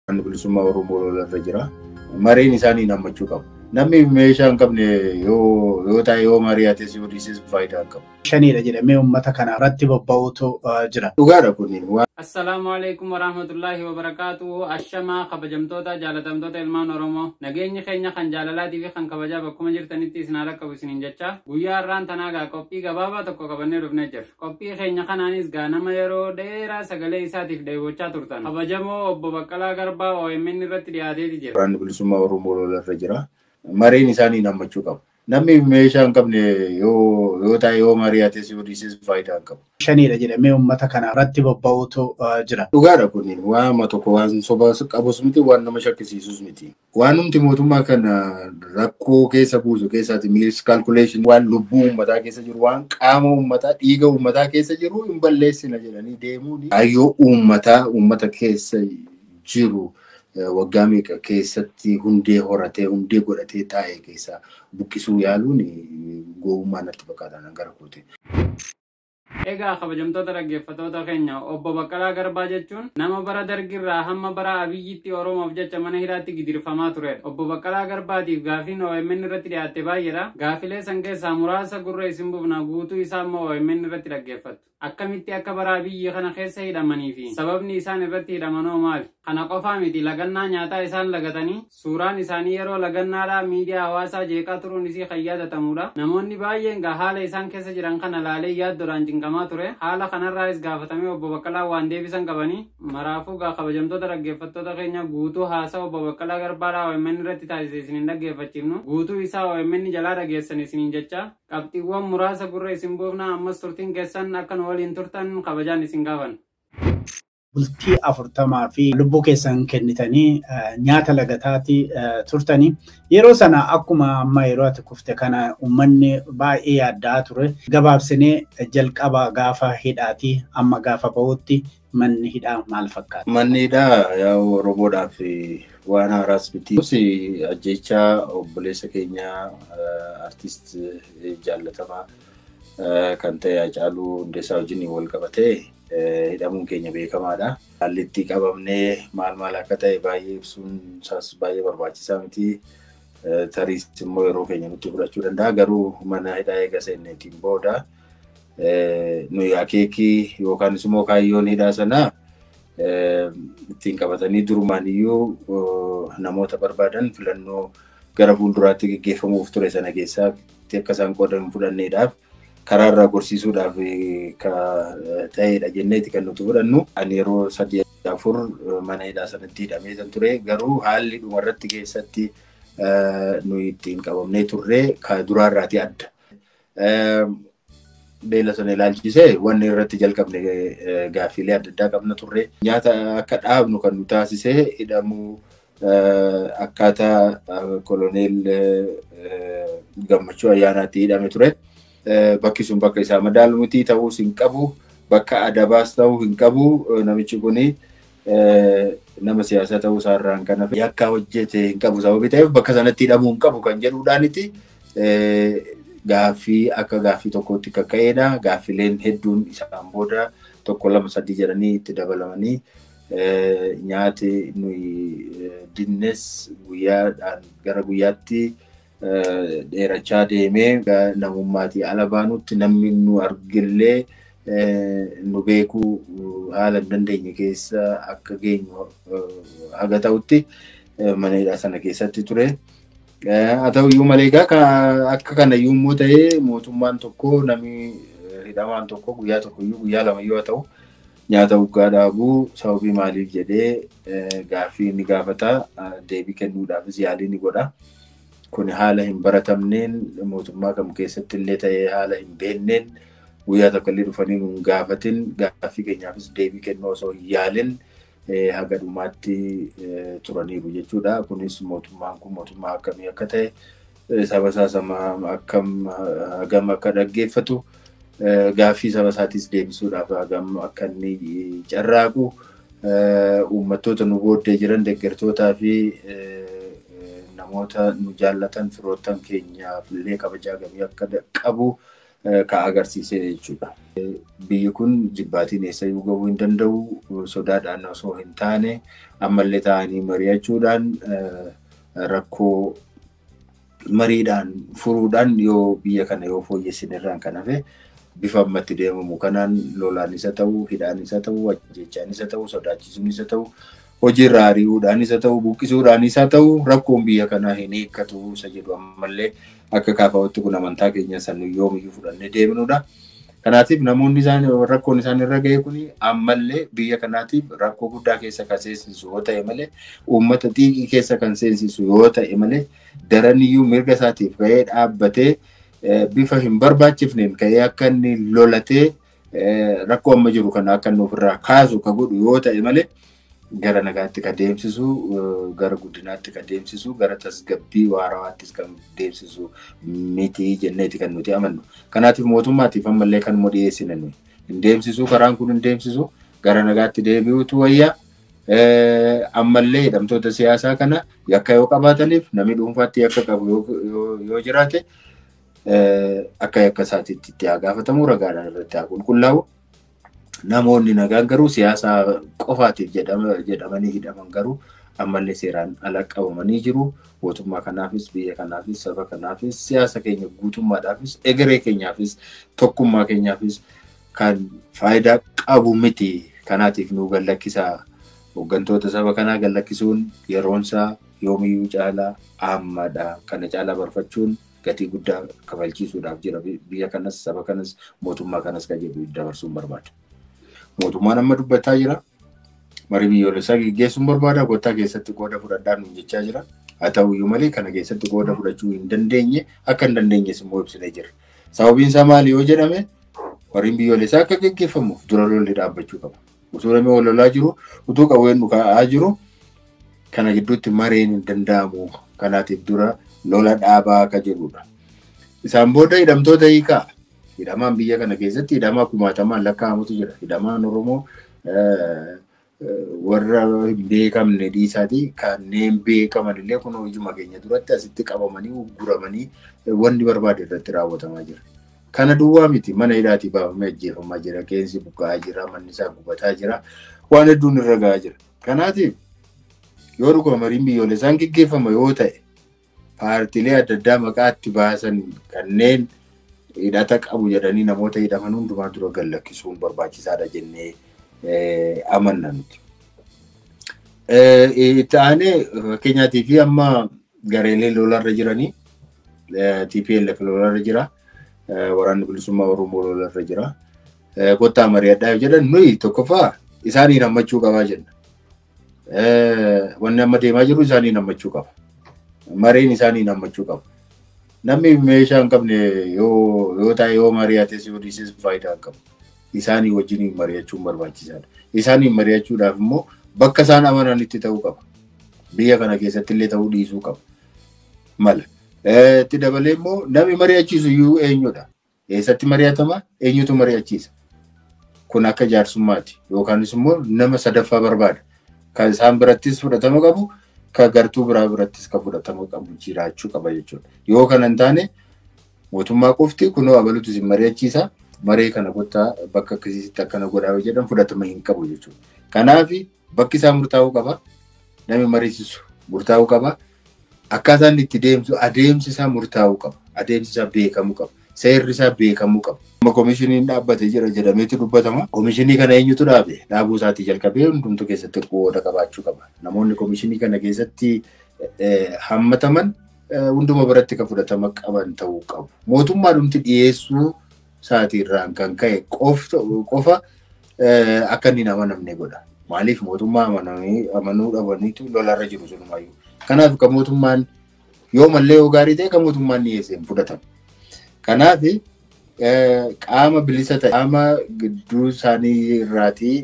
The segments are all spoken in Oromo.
Waraanni bilisummaa Oromoo lolarra jira. Mareen isaanii hammachuu qabu. Namni meeshaa hin qabne yoo ta'e yoo mari'ates yoo dhiises faayidaa hin qabu. Shaniidha jedhamee uummata kana irratti bobba'uutu jira. Dhugaadha kun. Assalaamu alaikum warahmatullahi wabarakaatuhu. Ashamaa kabajamtoota jaalatamtoota ilmaan Oromoo. Nageenyi keenya kan jaalalaatii fi kan kabajaa bakkuma jirtanitti isin haa qabu isiniin jecha. Guyyaa har'aan tanaa gaa qophii gabaabaa tokko qabannee dhufnee jirra. Qophii keenya kanaanis gaa nama yeroo dheeraa sagalee isaatiif dheebochaa turtan. Kabajamoo obbo Baqqalaa Garbaa OMN irratti dhiyaateeti jira. Waraanni bilisummaa Oromoo lolarra jira. Mareen isaanii hammachuu qabu. Namni meeshaa hin qabne yoo ta'e yoo mari'ates yoo dhiises faayidaa hin qabu. Shaniidha jedhamee uummata kana irratti bobba'uutu jira. Dhugaadha kun waama tokko waan soba qabus miti, waan nama shakkisiisus miti. Waanumti mootummaa kana rakkoo keessa buusu keessaati miscalculation, waan lubbuu uummataa keessa jiru, waan qaama uummataa, dhiiga uummataa keessa jiru hin balleessina jedhanii deemuun kaayyoo uummataa uummata keessa jiru waggaa meeqa keessatti hundee horatee hundee godhatee taa'e keessaa buqqisuu yaaluun gowwummaa natti fakkaata gara kooti. Egaa kabajamtoota dhaggeeffattoota keenya, obbo Baqqalaa Garbaa jechuun nama bara dargirraa hamma bara Abiyyitti Oromoof jecha mana hidhaatti gidirfamaa turedha. Obbo Baqqalaa Garbaatiif gaafiin OMN irratti dhiyaatte baay'eedha. Gaafilee san keessaa muraasa gurra isin buufna, guutuu isaa immoo OMN irratti dhaggeeffattu. Akkamitti akka bara Abiyyi kana keessa hidhamanii fi sababni isaan irratti hidhamanoo maali? Kana qofaa miti, lagannaa nyaataa isaan lagatanii suuraan isaanii yeroo lagannaadhaa miidiyaa hawaasaa jeeqaa turuun isii kan yaadatamudha. Namoonni baay'een gaa haala isaan keessa jiran kana laalee yaaddoodhaan cinqamaa ture. Haala kanarraas gaafatamee obbo Baqqalaa waan deebisan qabanii maraafuu gaa kabajamtoota dhaggeeffattoota keenya, guutuu haasaa obbo Baqqalaa Garbaadhaa OMN irratti taasise isiniin dhaggeeffachiifnu, guutuu isaa OMN jalaa dhageessan isiniin jecha qabxiiwwan muraasa gurra isin buufna. Ammas turtiin keessan akka nu waliin turtan kabajaan isin gaafan. Bultii 40 fi lubbuu keessan kennitanii nyaata lagataati turtanii. Yeroo sana akkuma amma yeroo ati kufte kana uummanni baay'ee yaaddaa ture. Gabaabsinee jalqaba gaafa hidhaatii amma gaafa bahutti manni hidhaa maal fakkaata? Manni hidhaa yaa'u Oromoodhaaf waan haaraas miti. Ajjechaa obboleessa keenya artist jaallatamaa kan ta'e Haacaaluu Hundeessaa wajjin wal qabatee hidhamuun keenya beekamaadha. Haalli itti qabamnee maal maal akka ta'e baay'ee ibsuun isaas baay'ee barbaachisaa miti. Tariis immoo yeroo keenya nutti fudhachuu danda'a. Garuu mana hidhaa eega seenneetiin booda nuyi akeekii yookaan immoo kaayyoon hidhaa sanaa ittiin qabatanii durumaan iyyuu namoota barbaadan filannoo gara fuulduraatti gaggeeffamuuf ture sana keessatti akka isaan qooda hin fudhanneedhaaf karaa irraa gorsiisuudhaaf ta'edha jenneeti kan nuti fudhannu. Ani yeroo 3 4 mana hidhaa sanatti hidhamee kan ture, garuu haalli dhumarratti keessatti nuyi ittiin qabamnee turre ka duraarraatii adda. Beela sana ilaalchisee wanni irratti jalqabne gaaffiilee adda addaa qabna turre. Nyaata akka dhaabnu kan nu taasise hidhamuu akkaataa koloneel Gammachuu Ayyaanaatti hidhame ture. Bakki sun bakka isaa madaalu miti, ta'uus hin qabu, bakka adabaas ta'uu hin qabu. Namichi kuni nama siyaasaa ta'uu isaarraan kan hafe yakka hojjete hin qabu, sababii ta'eef bakka sanatti hidhamuu hin qabu kan jedhuudhaaniti gaaffii akka gaaffii tokkootti kakka'eedha. Gaaffileen hedduun isaan booda 1 2 3 jedhanii itti dabalamanii nyaati nuyi dinnes guyyaadhaan gara guyyaatti dheerachaa deemee namummaatii ala baanutti namni nu argillee nu beekuu haala hin dandeenye keessa akka geenyu haga ta'utti mana hidhaa sana keessatti ture. Haa ta'u iyyuu malee egaa akka kana iyyuu immoo ta'ee mootummaan tokko namni hidhamaan tokko guyyaa tokko iyyuu guyyaa lama iyyuu haa ta'u nyaata waggaa dhaabuu sababii maaliif jedhee gaaffii ni gaafata, deebii kennuudhaafis yaalii ni godha. Kun haala hin baratamneen mootummaa kam keessatti illee ta'ee haala hin beekneen guyyaa tokko illee dhufanii nu hin gaafatin, gaaffii keenyaafis deebii kennuu osoo hin yaalin haga dhumaatti turaniiru jechuudha. Kunis mootummaan kun mootummaa akkamii akka ta'e, saba isaa akkam hagam akka dhaggeeffatu, gaaffii saba isaatis deebisuudhaaf hagam akka inni carraaqu, uummattoota nu booddee jiran deeggartootaa fi namoota nu jaallatan firoottan keenyaaf illee kabajaa gamii akka qabu ka agarsiise jechuudha. Biyyi kun jibbaatiin eessayyuu gahuu hin danda'u, sodaadhaan osoo hin taane ammallee ta'anii mari'achuudhaan rakkoo mariidhaan furuudhaan yoo biyya kana yoo fooyyessine irraan kan hafe bifa ammatti deemamu kanaan lolaan isa ta'u, hidhaan isa ta'u, ajjechaan isa ta'u, sodaachisuun isa ta'u, hojiirra ari'uudhaan isa ta'u, buqqisuudhaan isa ta'u rakkoon biyya kanaa hin hiikkatu isa jedhu ammallee akka KFO'tti kun amantaa keenya san yoomiyyuu fudhannee deemnudha. Kanaatiif namoonni isaan rakkoon isaan irra ga'e kun ammallee biyya kanaatiif rakkoo guddaa keessa kan seensisu yoo ta'e malee, uummata xiiqii keessa kan seensisu yoo ta'e malee, daraniyyuu mirga isaatiif ka'ee dhaabbatee bifa hin barbaachifneen ka'ee akka inni lolatee rakkoo amma jiru kana akka inni ofirraa kaasu ka godhu yoo ta'e malee gara nagaatti ka deemsisu, gara guddinaatti ka deemsisu, gara tasgabbii waarawaattis kan deemsisu miti jenneeti kan nuti amannu. Kanaatiif mootummaatiif ammallee kan immoo dhiyeessine nuyi. Hin deemsisu, karaan kun hin deemsisu, gara nagaatti deebi'utu wayyaa. Ammallee hidhamtoota siyaasaa kana yakka yoo qabaataniif namni dhuunfaatti yakka qabu yoo jiraate akka yakka isaatiitti itti haa gaafatamu, ragaadhaan irratti haa qulqullaa'u. Namoonni nagaan garuu siyaasa qofaatiif jedhamanii hidhaman garuu ammallee seeraan ala qabamanii jiru. Mootummaa kanaafis, biyya kanaafis, saba kanaafis, siyaasa keenya guutummaadhaafis, egeree keenyaafis, tokkummaa keenyaafis kan faayidaa qabu miti. Kanaatiif nu gallakkisaa. Hooggantoota saba kanaa gallakkisuun yeroonsaa yoomiyyuu caalaa ammadha. Kana caalaa barfachuun gatii guddaa kafalchiisuudhaaf jira. Biyya kanas, saba kanas, mootummaa kanas kan jedhu dabarsuun barbaada. Mootummaan amma dubbataa jira. Marii biyyoolessaa geggeessuun barbaada. Kottaa keessatti qooda fudhadhaa nuun jechaa jira. Haa ta'uyyuu malee kana keessatti qooda fudhachuu hin dandeenye, akka hin dandeenyes immoo ibsinee jira. Sababiin isaa maali yoo jedhame, mariin biyyoolessaa akka geggeeffamuuf dura lolli dhaabbachuu qaba. Utuu namni wal lolaa jiru, utuu qawween dhukaa'aa jiru, kana gidduutti mareen hin danda'amu. Kanaatiif dura lola dhaabaa akka jedhudha. Isaan booda hidhamtoota hiikaa. Hidhamaan biyya kana keessatti hidhamaa kumaatamaan lakkaa'amutu jira. Hidhamaan Oromoo warra hin beekamne dhiisaatii kanneen beekaman illee kun ijuma keenya duratti asitti qabamanii guramanii wanni barbaade irratti raawwatamaa jira. Kana duwwaa miti, mana hidhaatii baafamee ajjeefamaa jira, qeensi buqqa'aa jira, manni isaa gubataa jira, waan hedduun irra gahaa jira. Kanaatiif yoo dhuguma mariin biyyoolessaan geggeeffama yoo ta'e paartiilee adda addaa maqaa itti baasan kanneen hidhata qabu jedhanii namoota hidhaman hundumaa dura gallakkisuun barbaachisaadha jennee amanna nuti. Itti aanee fakkeenyaatii fi amma gareelee lolarra jiranii, TPLF lolarra jira, waraanni bilisummaa Oromoo lolarra jira. Kottaa mari'adhaa yoo jedhan nuyi tokkoffaa isaaniin hammachuu qabaa jenna. Wanni amma deemaa jiru isaaniin hammachuu qaba. Mareen isaaniin hammachuu qaba. Namni meeshaa hin qabne yoo ta'e yoo mari'ates yoo dhiises faayidaa hin qabu. Isaanii wajjin mari'achuun barbaachisaadha. Isaaniin mari'achuudhaaf immoo bakka isaan amananitti ta'uu qaba. Biyya kana keessatti illee ta'uu dhiisuu qaba. Mala. Itti dabalee immoo namni mari'achiisu iyyuu eenyudha? Eessatti mari'atama? Eenyutu mari'achiisa? Kun akka jaarsummaati. Yookaanis immoo nama sadaffaa barbaada. Kan isaan birattis fudhatama qabu, kan gartuu biraa birattis kan fudhatama qabu jiraachuu qaba jechuudha. Yoo kana hin taane mootummaa qofti kunoo abalutu isin mari'achiisa. Maree kana kottaa bakka akkasiitti akkana godhaa yoo jedhan fudhatama hin qabu jechuudha. Kanaaf bakki isaa murtaa'uu qaba. Namni mariisisu murtaa'uu qaba. Akkaataan itti deemsu adeemsi isaa murtaa'uu qaba. Adeemsi isaa beekamuu qaba. Seerri isaa beekamuu qaba. Amma koomishiniin dhaabbatee jira jedhameetu dubbatama. Koomishinii kana eenyutu dhaabe? Dhaabuu isaatii jalqabee hundumtuu keessatti qooda qabaachuu qaba. Namoonni koomishinii kana keessatti hammataman hunduma biratti kan fudhatama qaban ta'uu qabu. Mootummaa dhumti dhiyeessuu isaatiirraan kan ka'e qofa akka inni hin amanamne godha. Maaliif mootummaa amanuu dhabaniitu lolarra jiru sunumaayyuu. Kanaaf kan mootummaan yoo mallee yoo gaarii ta'e kan mootummaan dhiyeesse hin fudhatamu. Kanaaf qaama bilisa ta'e, qaama gidduu isaanii irraatii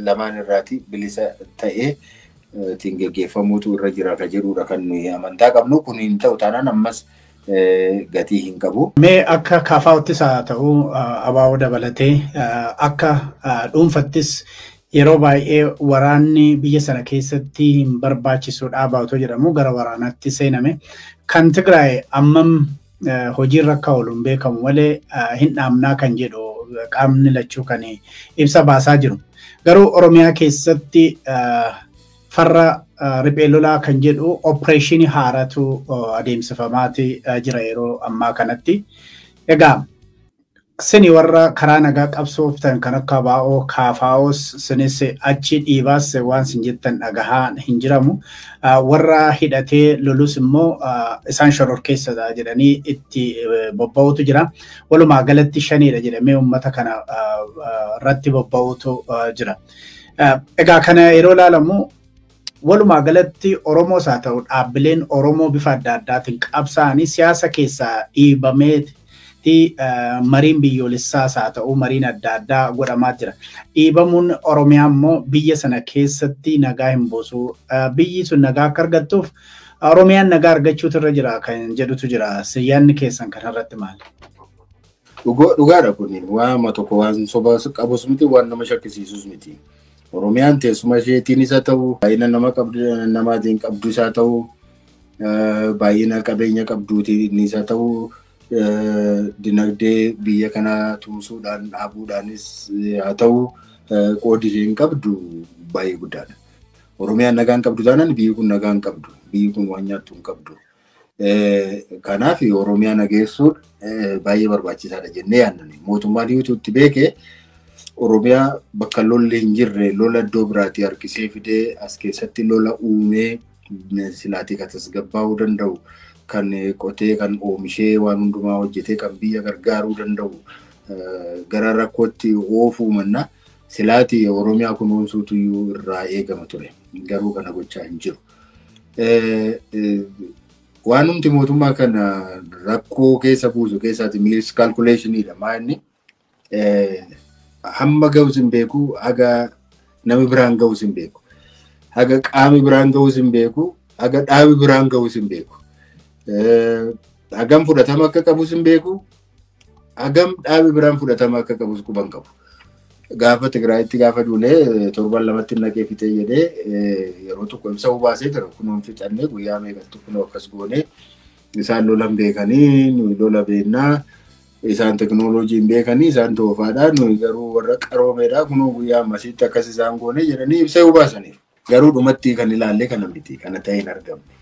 lamaan irraatii bilisa ta'ee ittiin geggeeffamuutu irra jira kan jedhudha kan nuyi amantaa qabnu. Kun hin ta'u taanaan ammas gatii hin qabu. Mee akka KFO'ttis haa ta'u ABO dabalatee akka dhuunfattis yeroo baay'ee waraanni biyya sana keessatti hin barbaachisu dhaabaa otoo jedhamu gara waraanaatti seename. Kan Tigraay ammam hojiirra akka oolu hin beekamu malee hin dhaamnaa kan jedhu qaamni lachuu kan ibsa baasaa jiru. Garuu Oromiyaa keessatti farra riphee lolaa kan jedhu opereeshinii haaratu adeemsifamaati jira yeroo ammaa kanatti. Egaa sini warra karaa nagaa qabsooftan kan akka ABO, KFOs sinis achi dhiibaas waan sin jettan dhagahaa hin jiramu. Warra hidhatee lolus immoo isaan shororkeessadha jedhanii itti bobba'utu jira. Walumaa galatti shaniidha jedhamee uummata kana irratti bobba'utu jira. Egaa kana yeroo ilaalamu walumaa galatti Oromoos haa ta'u dhaabbileen Oromoo bifa adda addaatiin qabsaa'anii siyaasa keessaa dhiibamee mariin biyyoolessaas haa ta'u mariin adda addaa godhamaa jira. Dhiibamuun Oromiyaa immoo biyya sana keessatti nagaa hin buusu. Biyyi sun nagaa akka argattuuf Oromiyaan nagaa argachuutu irra jira kan jedhutu jira. Yaadni keessan kanarratti maali? Dhugaadha kun waama tokko waan soba qabus miti waan nama shakkisiisus miti. Oromiyaan teessuma isheetiin isa ta'u baay'ina nama namaatiin qabdu isaa ta'u baay'ina qabeenya qabduutiin isa ta'u dinagdee biyya kanaa tumsuudhaan dhaabuudhaanis haa ta'u qoodi isheen qabdu baay'ee guddaadha. Oromiyaan nagaa hin qabdu taanaan biyyi kun nagaa hin qabdu. Biyyi kun waan nyaattu hin qabdu. Kanaaf Oromiyaa nageessuun baay'ee barbaachisaadha jennee yaadna. Mootummaan itti beekee Oromiyaa bakka lolli hin jirre lola iddoo biraatii harkisee fidee as keessatti lola uumee silaatii kan tasgabbaa'uu danda'u kan qotee kan oomishee waan hundumaa hojjetee kan biyya gargaaruu danda'u gara rakkootti oofuu manna silaatii Oromiyaa kunuunsuutu iyyuu irraa eegama ture. Garuu kana gochaa hin jiru. Waanumti mootummaa kana rakkoo keessa buusu keessaati miscalculationiidha. Maa inni hamma ga'us hin beeku, haga namni biraan ga'us hin beeku. Haga qaami biraan ga'us hin beeku, haga dhaabi biraan ga'us hin beeku. Hagam fudhatama akka qabus hin beeku, hagam dhaabi biraan fudhatama akka qabus quban qabu. Gaafa Tigraayitti gaafa duunee torban lamatti naqee fixee jedhee yeroo tokko ibsa baasee jira. Kunuun fixannee guyyaa meeqatti kunoo akkas goonee isaan lolan beekanii nuyi lola beennaa isaan teknooloojii hin beekanii isaan toofaadhaa nuyi garuu warra qaroomeedhaa kunoo guyyaa ammasiitti akkas isaan goonee jedhanii ibsa baasaniif. Garuu dhumatti kan ilaalle kana miti kana ta'e hin argamne.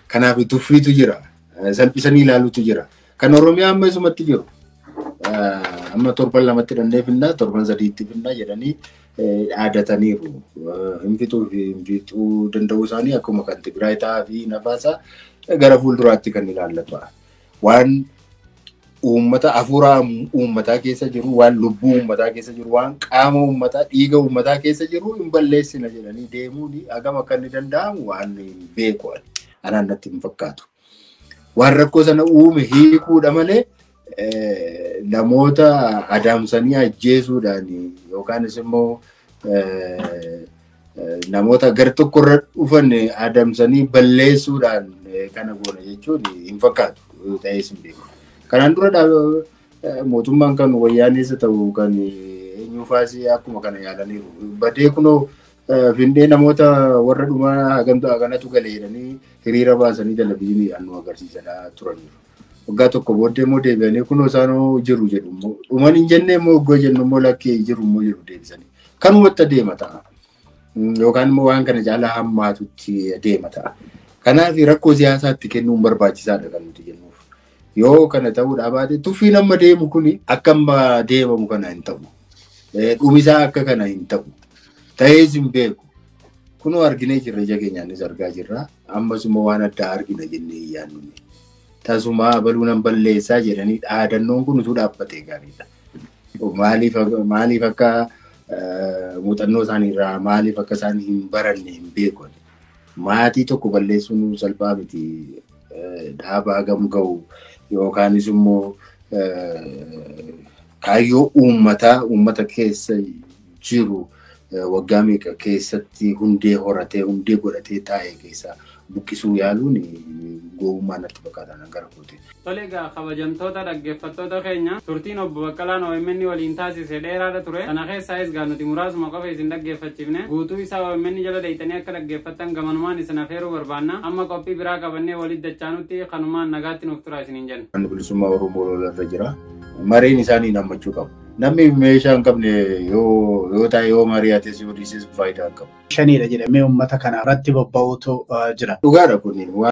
Kanaaf tuffiitu jira. Salphisanii ilaalutu jira. Kan Oromiyaa amma isumatti jiru. Amma torban lamatti dandee finnaa torban sadiitti finnaa jedhanii dhaadataniiru. Hin fixuu fi hin fixuu danda'uu isaanii akkuma kan Tigraay ta'aa fi nafaasaa gara fuulduraatti kan ilaallatu. Waan uummata hafuura uummataa keessa jiru, waan lubbuu uummataa keessa jiru, waan qaama uummataa, dhiiga uummataa keessa jiru hin balleessina jedhanii deemuun hagam akka inni danda'amu waan hin beeku. Anaan natti hin fakkaatu. Waan rakkoo sana uume hiikuudha malee namoota adamsanii ajjeesuudhaan yookaanis immoo namoota gar tokkorra dhufan adamsanii balleessuudhaan kana goona jechuun hin fakkaatu ta'ees hin beeku. Kanaan dura mootummaan kan wayyaanis ta'u kan eenyufaas akkuma kana yaalaniiru. Badee kunoo findee namoota warra dhumaa hagamtu kanatu galee jedhanii hiriira baasanii televizyiiniidhaan nu agarsiisaa turaniiru. Waggaa tokko booddee immoo deebi'anii kunoo isaanoo jiru jedhu immoo dhuman hin jenne immoo oggoo jennu immoo lakkee jiru immoo jedhu deebisanii. Kanumatti adeema ta'a. Yookaan immoo waan kana caalaa hammaatutti adeema ta'a. Kanaaf rakkoo siyaasaatti kennuun barbaachisaadha kan nuti jennuuf. Yoo kana ta'uudhaa baate tuffiin amma deemu kuni akka amma deemamu kana hin ta'u. Dhumisaa akka kana hin ta'u. Ta'ees hin beeku. Kunoo arginee jirra ija keenyaanis argaa jirra. Ammas immoo waan addaa argina jennee hin yaadnu. Tasuma abaluu nan balleessaa jedhanii dhaadannoon kun utuu dhaabbatee gaariidha. Maaliif akka muuxannoo isaaniirraa maaliif akka isaan hin baranne hin beeku. Maatii tokko balleessuun salphaa miti. Dhaaba hagam ga'u yookaanis immoo kaayyoo uummataa uummata keessa jiru Waggaa meeqa keessatti hundee horatee, hundee godhatee taa'e keessaa buqqisuu yaaluun gowwummaa natti fakkaata gara kooti. Tole egaa, kabajamtoota dhaggeeffattoota keenya, turtiin obbo Baqqalaan OMN waliin taasise dheeraadha ture. Sana keessaayis gaa nuti muraasuma qofa isin dhaggeeffachiifne. Guutuu isaa OMN jala deeytanii akka dhaggeeffattan gamanumaan isin afeeruu barbaanna. Amma qophii biraa qabannee walitti dachaanutti kanumaan nagaatti nuuf tura isiniin jenna. Waraanni bilisummaa Oromoo lolarra jira. Mareen isaanii hammachuu qabu. Namni meeshaa hin qabne yoo ta'e, yoo mari'ates yoo dhiises, faayidaa hin qabu. Shaniidha jedhamee uummata kana irratti bobba'uutu jira. Dhugaadha kun.